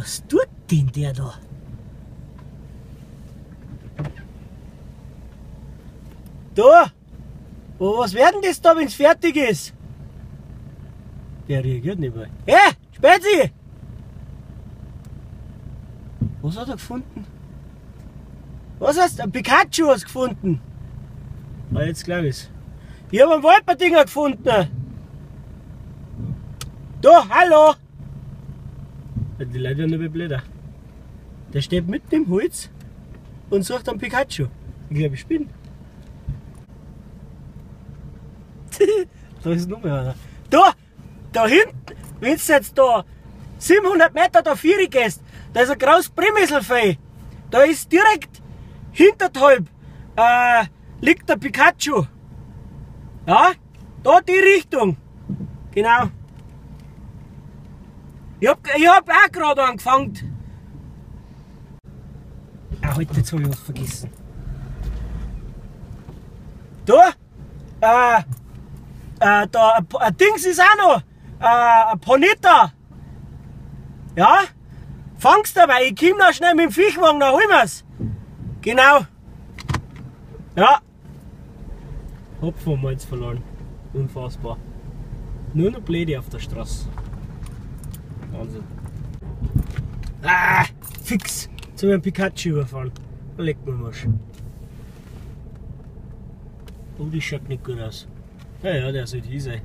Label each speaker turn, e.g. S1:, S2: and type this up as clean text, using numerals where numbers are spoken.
S1: Was tut denn der da? Da! Oh, was werden das da, wenn's fertig ist? Der reagiert nicht mehr. Hey, Spezi! Was hat er gefunden? Was hast du? Ein Pikachu hast gefunden! Ah, jetzt glaub ich's. Ich hab einen Wolpertinger gefunden! Da, hallo! Die Leute werden nicht blöder. Der steht mitten im Holz und sucht einen Pikachu. Ich glaube, ich spinne. Da ist noch mehr einer. Da! Da hinten, wenn du jetzt da 700 Meter da vier gehst, da ist ein großes Bremmiselfeld. Da ist direkt hinterhalb liegt der Pikachu. Ja, da die Richtung. Genau. Ich hab auch gerade angefangen. Ah, heute jetzt hab ich was vergessen. Da, da, ein Dings ist auch noch. Ein Ponita. Ja, fangst dabei. Ich komm noch schnell mit dem Viechwagen, dann holen wir's. Genau. Ja. Hopfen haben wir jetzt verloren. Unfassbar. Nur noch Blöde auf der Straße. Wahnsinn. Ah, fix. Jetzt hab ich einen Pikachu überfahren. Da legt man was. Oh, die schaut nicht gut aus. Ja, ja, der sollte hier sein.